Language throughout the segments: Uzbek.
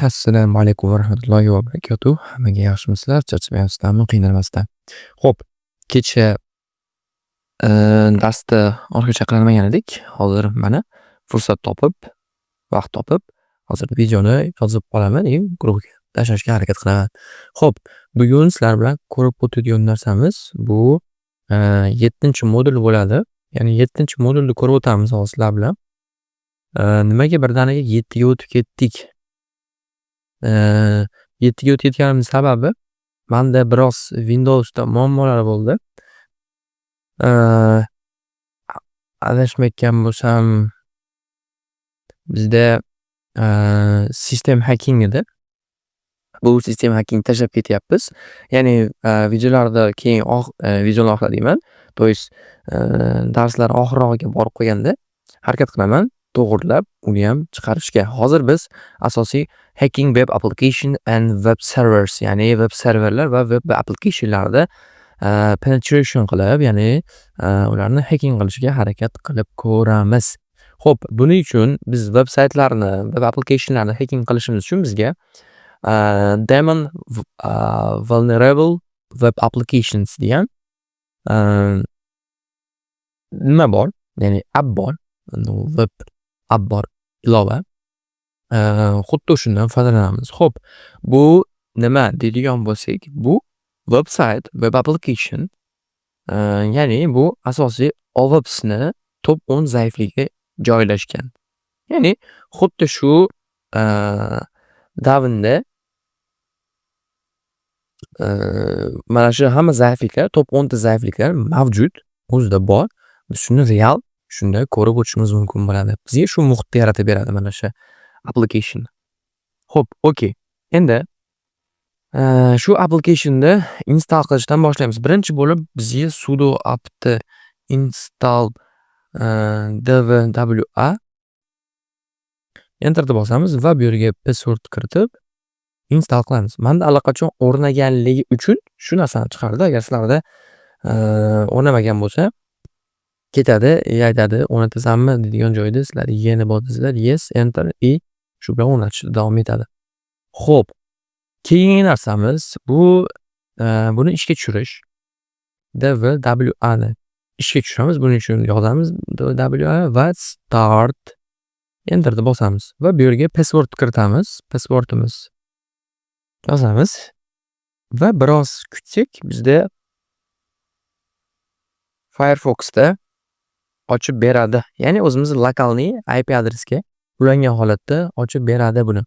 Assalomu alaykum va rahmatullohi va barakatuh. Hammaga yaxshimisizlar? Charchamayapsizlarmi? Qiynalmasdan. Xo'p, kecha darsda oxirigacha qilolmagan edik. Hozir mana fursat topib, vaqt topib, hozir videoni yozib olaman и guruhga tashlashga harakat qilaman. Xo'p, bugun sizlar bilan ko'rib o'tadigan narsamiz bu yettinchi modul bo'ladi. Ya'ni yettinchi modulni ko'rib o'tamiz hozir sizlar bilan. Nimaga birdaniga yettiga o'tib ketdik? Yettiga o'tib ketganimizning sababi manda biroz Windowsda muammolar bo'ldi. Adashmayotgan bo'lsam, bizda system hacking edi. Bu system hacking tashlab ketyapmiz. Ya'ni videolarda keyin videoni oxirida deyman. То есть darslar oxirrog'iga borib qolganda harakat qilaman to'g'irlab uniyam chiqarishga. Hozir biz asosiy hacking web application and web servers, ya'ni web serverlar va web applicationlarda penetration qilib, ya'ni ularni hacking qilishga harakat qilib ko'ramiz. Xo'p, buning uchun biz veb saytlarni, web applicationlarni hacking qilishimiz uchun bizga Daemon Vulnerable Web Applications degan nima bor, ya'ni app bor, web app bor, ilova. Xuddi shundan foydalanamiz. Xo'p, bu nima deydigan bo'lsak, bu web sayt, web application, ya'ni bu asosiy OWASPni top 10 zaifligi joylashgan. Ya'ni xuddi shu davrda mana shu hamma zaifliklar, top 10 ta zaifliklar mavjud, o'zida bor. Biz shuni real shunda ko'rib o'tishimiz mumkin bo'ladi. Bizga shu muhitni yaratib beradi mana shu application. Xo'p, okey. Endi shu applicationni install qilishdan boshlaymiz. Birinchi bo'lib bizga sudo apt install dvwa, enterni bosamiz va bu yerga password kiritib install qilamiz. Manda allaqachon o'rnaganligi uchun shu narsani chiqardi. Agar sizlarda o'rnamagan bo'lsa, ketadi и aytadi, o'rnatasanmi deydigan joyda sizlar "Ye" ni bosasizlar, yes, enter и shu bilan o'rnatishda davom etadi. Xo'p, keyingi narsamiz bu buni ishga tushirish. DVWA ni ishga tushiramiz. Buning uchun yozamiz DVWA va start, enterni bosamiz va bu yerga password kiritamiz. Passwordimiz yozamiz va biroz kutsak, bizda Firefoxda ochib beradi. Ya'ni o'zimizni локальный IP adresga ulangan holatda ochib beradi buni.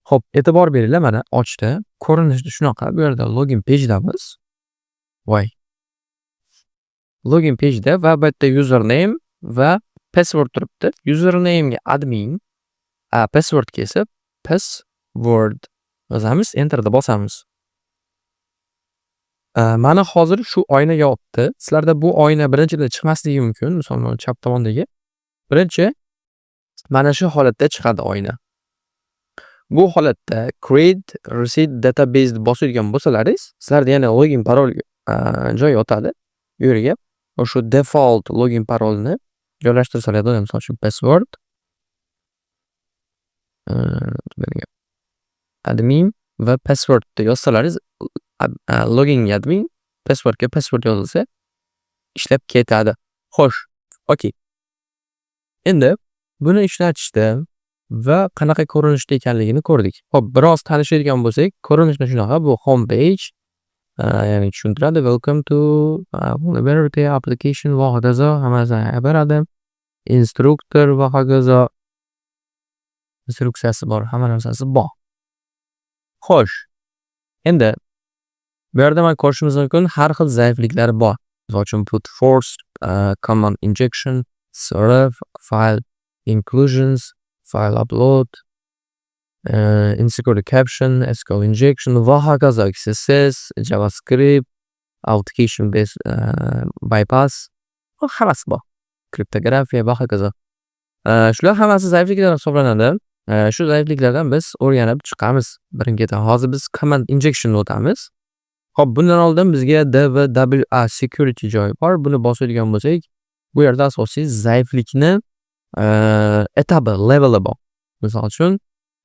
Xo'p, e'tibor beringlar, mana ochdi. Ko'rinishi shunaqa. Bu yerda login page'damiz. Voy. Login page'da va bu yerda username va password turibdi. Username'ga admin, passwordga esa password yozamiz, enterni bosamiz. Mana hozir shu oyna yopdi. Sizlarda bu oyna birinchida chiqmasligi mumkin, misol mana chap tomondagi. Birinchi mana shu holatda chiqadi oyna. Bu holatda create reset database deb bosadigan bo'lsalaringiz, sizlarda yana login parol joy yotadi. Bu yerga o'sha default login parolni joylashtirsalar bo'ladi. Misol uchun password admin va password deb yozsalaringiz, loginga admin, passwordga password yozilsa ishlab ketadi. Xo'sh, okey. Endi buni ishlatishda va qanaqa ko'rinishda ekanligini ko'rdik. Xo'p, biroz tanishadigan bo'lsak, ko'rinishi shunaqa, bu home page, ya'ni tushuntiradi, welcome to vulnerability application va hokazo, hammasini beradi. Instruktor va hokazo, instruksiyasi bor, hamma narsasi bor. Xo'sh, endi bu yerda mana ko'rishimiz mumkin, har xil zaifliklar bor. Misol uchun brute force, command injection, CSRF, file inclusions, file upload, insecure caption, SQL injection va hokazo, XSS, JavaScript, authentication based bypass, hammasi bor. Kriptografiya va hokazo. Shular hammasi zaifliklar hisoblanadi. Shu zaifliklardan biz o'rganib chiqamiz birin-ketin. Hozir biz command injectionni o'tamiz. Xo'p, bundan oldin bizga DVWA security joyi bor. Buni bosadigan bo'lsak, bu yerda asosiy zaiflikni etabi, leveli bor. Misol uchun,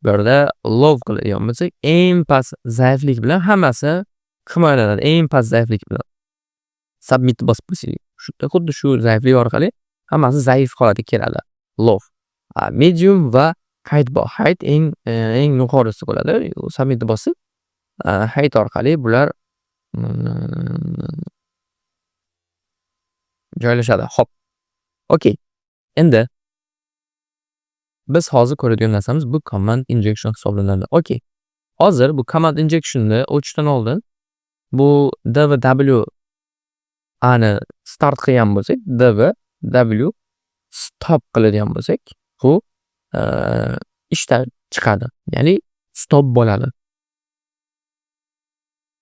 bu yerda low qiladigan bo'lsak, eng past zaiflik bilan hammasi himoyalanadi. Eng past zaiflik bilan. Submitni bosib qo'ysak, xuddi shu zaiflik orqali hammasi zaif holatga keladi. Low. Medium va high bor. High eng yuqorisi bo'ladi. Submitni bosib, high orqali bular joylashadi. Xo'p. Okey. Endi biz hozir ko'radigan narsamiz bu command injection hisoblanadi. Okey. Hozir bu command injectionni o'chishdan oldin bu DVW ani start qilgan bo'lsak, DVW stop qiladigan bo'lsak, bu ishdan chiqadi. Ya'ni stop bo'ladi.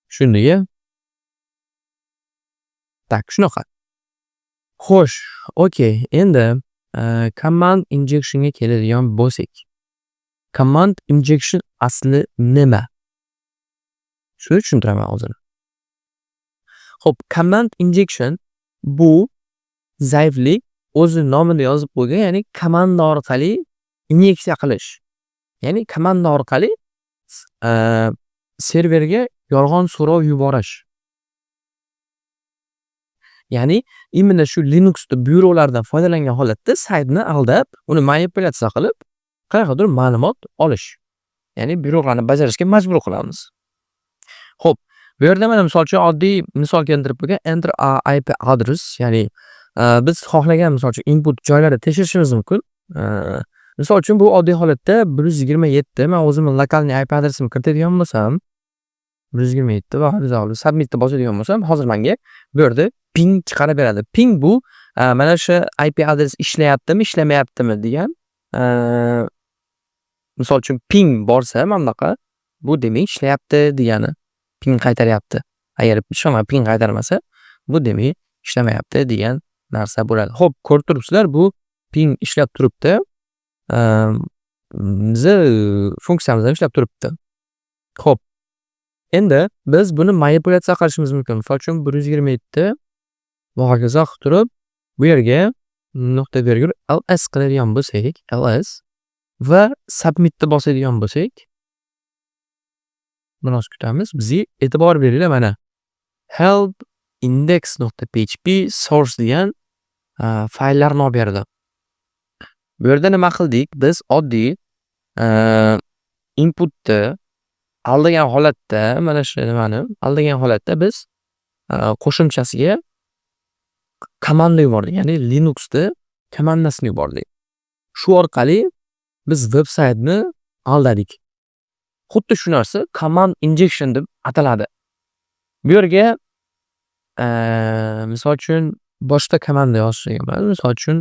Tushundikmi? Так, shunaqa. Xo'sh, okey. Endi command injectionga keladigan bo'lsak. Command injection asli nima? Shuni tushuntiraman hozir. Xo'p, command injection bu zaiflik, o'zi nomida yozib qo'ygan, ya'ni komanda orqali inyeksiya qilish. Ya'ni komanda orqali serverga yolg'on so'rov yuborish. Ya'ni именно shu Linuxda buyruqlardan foydalangan holatda saytni aldab, uni manipulyatsiya qilib, qanaqadir ma'lumot olish. Ya'ni buyruqlarni bajarishga majbur qilamiz. Xo'p, bu yerda mana, misol uchun, oddiy misol keltirib qo'ygan: enter IP address, ya'ni biz xohlagan, misol uchun, input joylarni tekshirishimiz mumkin. Misol uchun, bu oddiy holatda 127, man o'zimni локальный IP adresimni kiritadigan bo'lsam, 127 va submitni bosadigan bo'lsam, hozir menga bu yerda ping chiqarib beradi. Ping bu mana shu IP adres ishlayaptimi, ishlamayaptimi degan. Misol uchun, ping borsa mana bunaqa, bu demak ishlayapti degani. Ping qaytaryapti. Agar hech qanaqa ping qaytarmasa, bu demak ishlamayapti degan narsa bo'ladi. Xo'p, ko'rib turibsizlar, bu ping ishlab turibdi. Bizni funksiyamiz ham ishlab turibdi. Xo'p. Endi biz buni manipulyatsiya qilishimiz mumkin. Misol uchun, 127 va hokazo qilib turib, bu yerga nuqta vergul ls qiladigan bo'lsak, ls va submitni bosadigan bo'lsak, biroz kutamiz. Bizga e'tibor beringlar, mana help index.php source degan fayllarni olib berdi. Bu yerda nima qildik? Biz oddiy inputni aldagan holatda, mana shu nimani aldagan holatda biz qo'shimchasiga komanda yubordik. Ya'ni Linuxni komandasini yubordik. Shu orqali biz veb saytni aldadik. Xuddi shu narsa command injection deb ataladi. Bu yerga, misol uchun, boshqa komanda yozishga bo'ladi. Misol uchun,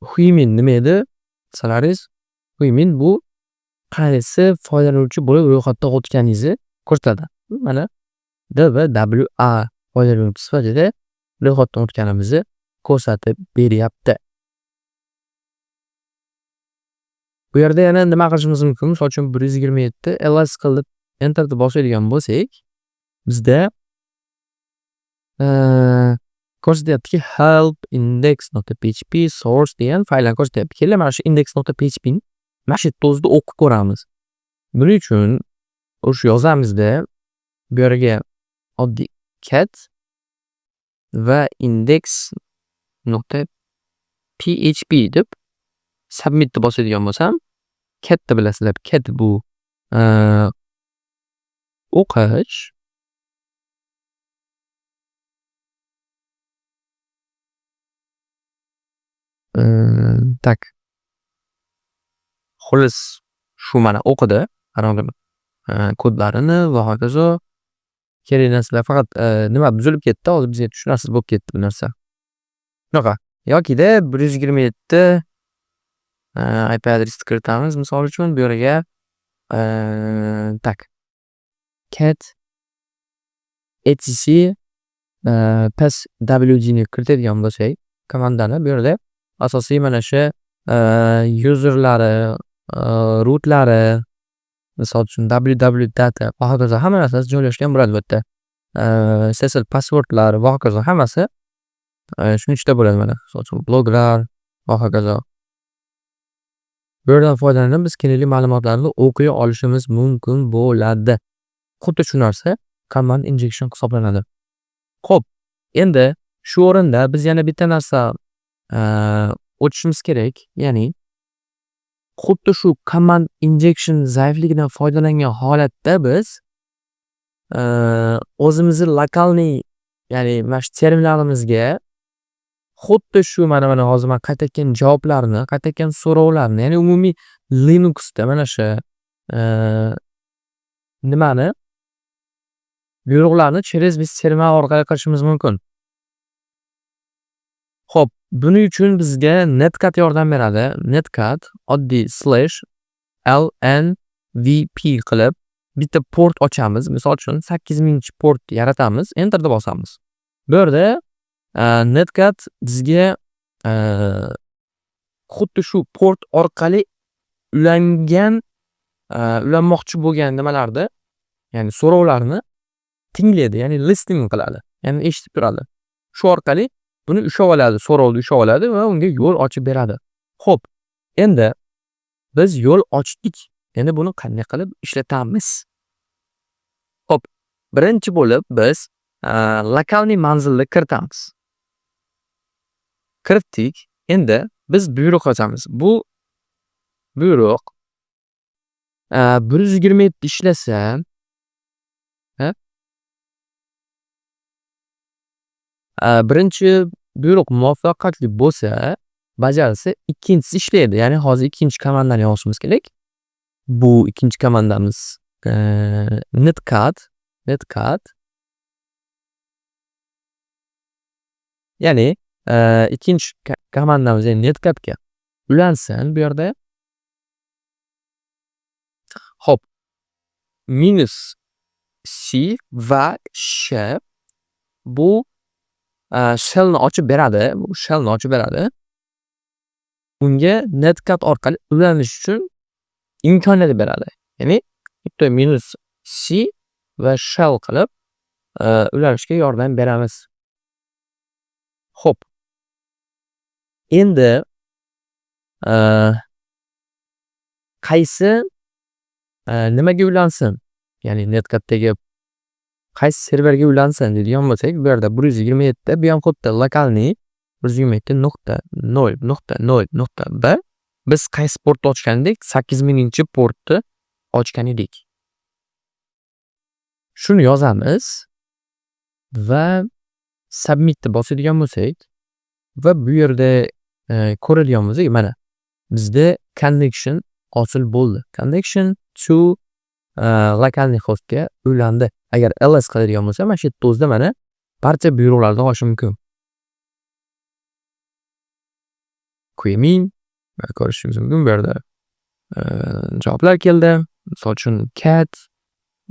whoami nima edi? Desalaringiz, whoami bu qaysi foydalanuvchi bo'lib ro'yxatdan o'tganingizni ko'rsatadi. Mana, DVWA foydalanuvchi sifatida ro'yxatdan o'tganimizni ko'rsatib beryapti. Bu yerda yana nima qilishimiz mumkin? Misol uchun, 127 ls qilib enterni bosadigan bo'lsak, bizda ko'rsatyaptiki, help index.php source degan fayllarni ko'rsatyapti. Kelinglar, mana shu index.php ni mana shu yerda o'zida o'qib ko'ramiz. Buning uchun o'sha yozamizda, bu yerga oddiy cat va index.php deb submitni bosadigan bo'lsam, catni bilasizlar, cat bu o'qish. Так. Xullas, shu mana o'qidi kodlarini va hokazo. Kerakli narsalar faqat nima buzilib ketdi, hozir bizga tushunarsiz bo'lib ketdi bu narsa. Shunaqa. Yokida 127 IP adresni kiritamiz, misol uchun, bu yerga, так, cat etc passwd ni kiritadigan bo'lsak komandani, bu yerda asosiy mana shu userlari, rootlari, misol uchun, www data va hokazo, hamma narsasi joylashgan bo'ladi bu yerda. SSL passwordlar va hokazo, hammasi shuni ichida bo'ladi mana. Misol uchun, bloglar va hokazo. Bu yerdan foydalanib biz kerakli ma'lumotlarni o'qiy olishimiz mumkin bo'ladi. Xuddi shu narsa command injection hisoblanadi. Xo'p, endi shu o'rinda biz yana bitta narsa o'tishimiz kerak, ya'ni xuddi shu command injection zaifligidan foydalangan holatda biz o'zimizni локальный, ya'ni mana shu terminalimizga xuddi shu mana hozir man qaytayotgan javoblarni, qaytayotgan so'rovlarni, ya'ni umumiy Linuxda mana shu nimani, buyruqlarni через biz terminal orqali qilishimiz mumkin. Xo'p, buning uchun bizga netcat yordam beradi. Netcat oddiy /lnvp qilib bitta port ochamiz. Misol uchun 8000 port yaratamiz, enterni bosamiz. Bu yerda netcat bizga xuddi shu port orqali ulangan, ulanmoqchi bo'lgan nimalarni, ya'ni so'rovlarni tinglaydi, ya'ni listening qiladi, ya'ni eshitib turadi. Shu orqali buni ushlab oladi, so'rovni ushlab oladi va unga yo'l ochib beradi. Xo'p, endi biz yo'l ochdik. Endi buni qanday qilib ishlatamiz? Xo'p, birinchi bo'lib biz локальный manzilni kiritamiz. Kiritdik. Endi biz buyruq yozamiz. Bu buyruq 127 ishlasa, ha? Birinchi buyruq muvaffaqiyatli bo'lsa, bajarsa, ikkinchisi ishlaydi. Ya'ni hozir ikkinchi komandani yozishimiz kerak. Bu ikkinchi komandamiz netcat, ya'ni ikkinchi komandamiz, ya'ni netcatga ulansin bu yerda. Xo'p, minus c va sh, bu shellni ochib beradi, bu shellni ochib beradi. Unga netcat orqali ulanish uchun imkoniyat beradi. Ya'ni bitta minus c va shell qilib ulanishga yordam beramiz. Xo'p. Endi qaysi nimaga ulansin? Ya'ni netcatdagi qaysi serverga ulansin deydigan bo'lsak, bu yerda 127, bu ham xuddi локальный 127.0.0.1. Biz qaysi portni ochgan edik? 8000 portni ochgan edik. Shuni yozamiz va submitni bosadigan bo'lsak va bu yerda ko'radigan bo'lsak, mana bizda connection hosil bo'ldi. Connection to локальный hostga ulandi. Agar ls qiladigan bo'lsam, mana shu yerda o'zida mana barcha buyruqlarni olish mumkin. Qmin ko'rishingiz mumkin, bu yerda javoblar keldi. Misol uchun cat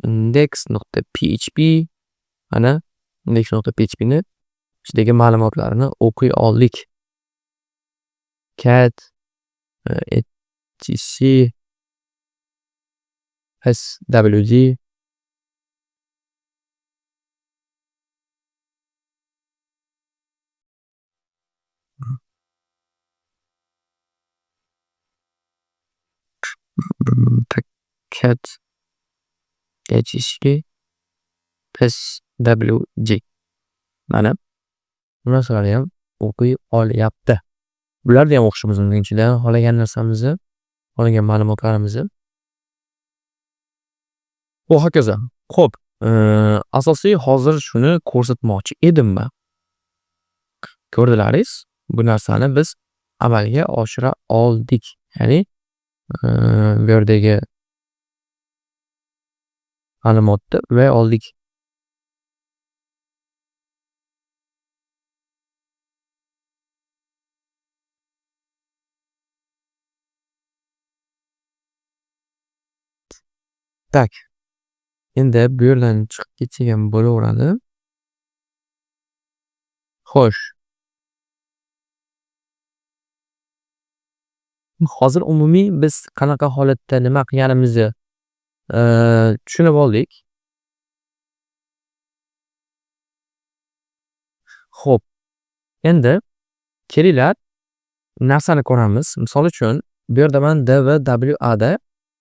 index.php, mana index.php ni ichidagi ma'lumotlarni o'qiy oldik. Cat etc pwd. Cat etc pwd, mana bu narsalarni ham o'qiy olyapti. Bularni ham o'qishimiz mumkin ichidan xohlagan narsamizni, xohlagan ma'lumotlarimizni. Va hokazo. Xo'p, asosiy hozir shuni ko'rsatmoqchi edim men. Ko'rdilaringiz, bu narsani biz amalga oshira oldik. Ya'ni bu yerdagi ma'lumotni ulay oldik. Tak. Endi bu yerdan chiqib ketsak ham bo'laveradi. Xo'sh. Hozir umumiy biz qanaqa holatda nima qilganimizni tushunib oldik. Xo'p. Endi kelinglar narsani ko'ramiz. Misol uchun Bu yerda man DVWAda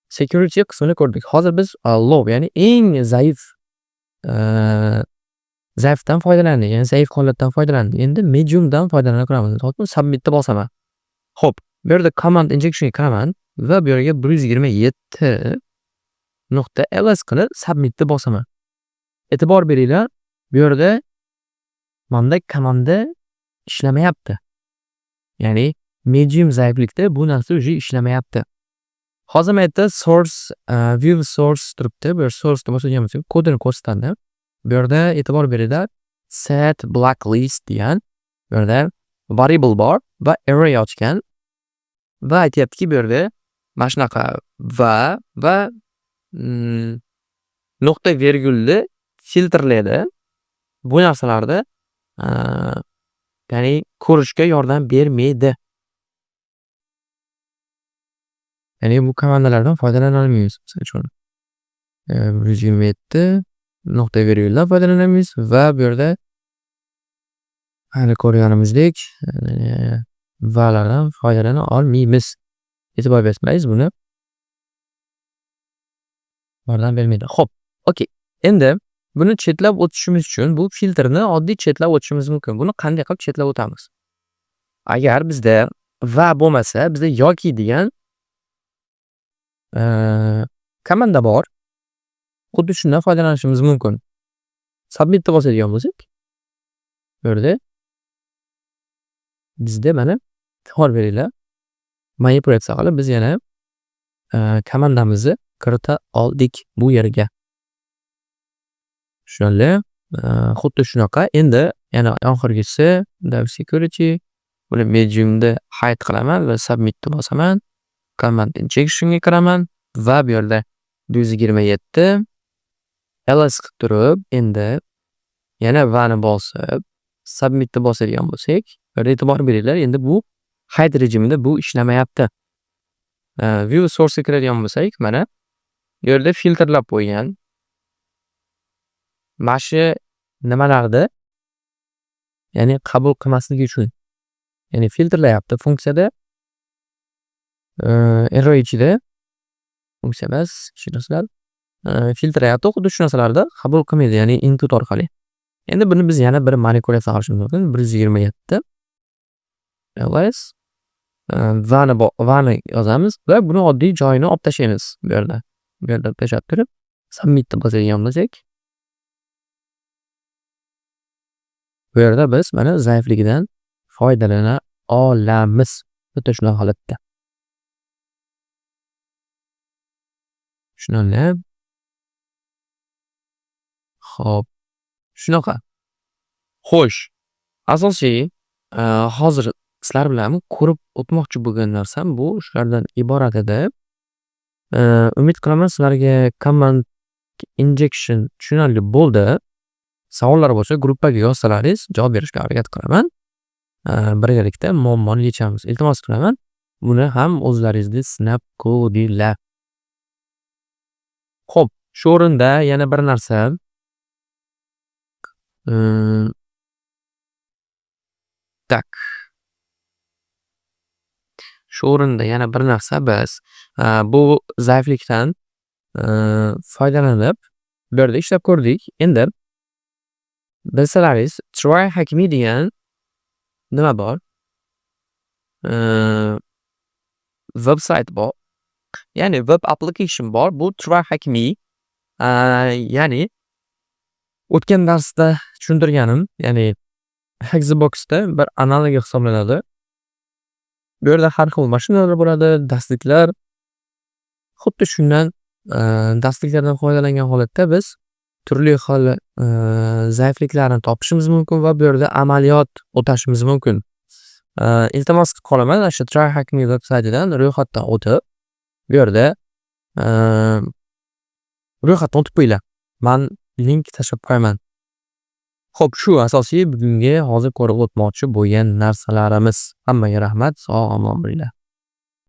security qismini ko'rdik. Hozir biz low, ya'ni eng zaif zaifdan foydalandik, ya'ni zaif holatdan foydalandik. Endi mediumdan foydalanib ko'ramiz. Misol uchun, submitni bosaman. Xo'p, bu yerda command injectionga kiraman va bu yerga 127.ls qilib submitni bosaman. E'tibor beringlar, bu yerda manda komanda ishlamayapti. Ya'ni medium zaiflikda bu narsa уже ishlamayapti. Hozir mana yerda source, view source turibdi. Bu yer source bosadigan bo'lsak, kodini ko'rsatadi. Bu yerda e'tibor beringlar, set blacklist degan bu yerda variable bor va array ochgan va aytyaptiki, bu yerda mana shunaqa va nuqta vergulni filtrlaydi. Bu narsalarni, ya'ni ko'rishga yordam bermaydi. Ya'ni bu komandalardan foydalana olmaymiz, misol uchun. 127 nuqta verguldan foydalanamiz va bu yerda hali ko'rganimizdek valardan foydalana olmaymiz. E'tibor bersangiz, buni yordam bermaydi. Xo'p, okey. Endi buni chetlab o'tishimiz uchun bu filtrni oddiy chetlab o'tishimiz mumkin. Buni qanday qilib chetlab o'tamiz? Agar bizda va bo'lmasa, bizda yoki degan komanda bor. Xuddi shundan foydalanishimiz mumkin. Submitni bosadigan bo'lsak, bu yerda bizda mana, e'tibor beringlar, manipulyatsiya qilib biz yana komandamizni kirita oldik bu yerga. Tushunarli. Xuddi shunaqa. Endi yana oxirgisi security, buni mediumda hide qilaman va submitni bosaman. Command injectionga kiraman va bu yerda 127 ls qilib turib, endi yana vani bosib, submitni bosadigan bo'lsak, bu yerda e'tibor beringlar, endi bu hide rejimida bu ishlamayapti. View sourcega kiradigan bo'lsak, mana bu yerda filtrlab qo'ygan. Mana shu nimalarni, ya'ni qabul qilmasligi uchun, ya'ni filtrlayapti funksiyada, array ichida funksiya emas, kechirasizlar, filtrlayapti. Xuddi shu narsalarni qabul qilmaydi, ya'ni input orqali. Endi buni biz yana bir manipulyatsiya qilishimiz mumkin. 127 ls vani yozamiz va buni oddiy joyini olib tashlaymiz bu yerda. Bu yerda tashlab turib, submitni bosadigan bo'lsak, bu yerda biz mana zaifligidan foydalana olamiz. Xuddi shunaqa holatda. Tushunarli. Xo'p, shunaqa. Xo'sh, asosiy hozir sizlar bilan ko'rib o'tmoqchi bo'lgan narsam bu shulardan iborat edi. Umid qilaman, sizlarga command injection tushunarli bo'ldi. Savollar bo'lsa, gruppaga yozsalaringiz, javob berishga harakat qilaman. Birgalikda muammoni yechamiz. Iltimos qilaman, buni ham o'zlaringizda sinab ko'ringlar. Xo'p, shu o'rinda yana bir narsa. Так. Shu o'rinda yana bir narsa, biz bu zaiflikdan foydalanib bu yerda ishlab ko'rdik. Endi bilsalaringiz, TryHackMe degan nima bor? Website bor. Ya'ni web application bor. Bu TryHackMe, ya'ni o'tgan darsda tushuntirganim, ya'ni Hack The Boxda bir analogi hisoblanadi. Bu yerda har xil mashinalar bo'ladi, darsliklar. Xuddi shundan, darsliklardan foydalangan holatda biz turli xil zaifliklarni topishimiz mumkin va bu yerda amaliyot o'tashimiz mumkin. Iltimos qilib qolaman, ana shu TryHackMe veb saytidan ro'yxatdan o'tib, bu yerda ro'yxatdan o'tib qo'yinglar. Man link tashlab qo'yaman. Xo'p, shu asosiy bugungi hozir ko'rib o'tmoqchi bo'lgan narsalarimiz. Hammaga rahmat, sog' omon bo'linglar.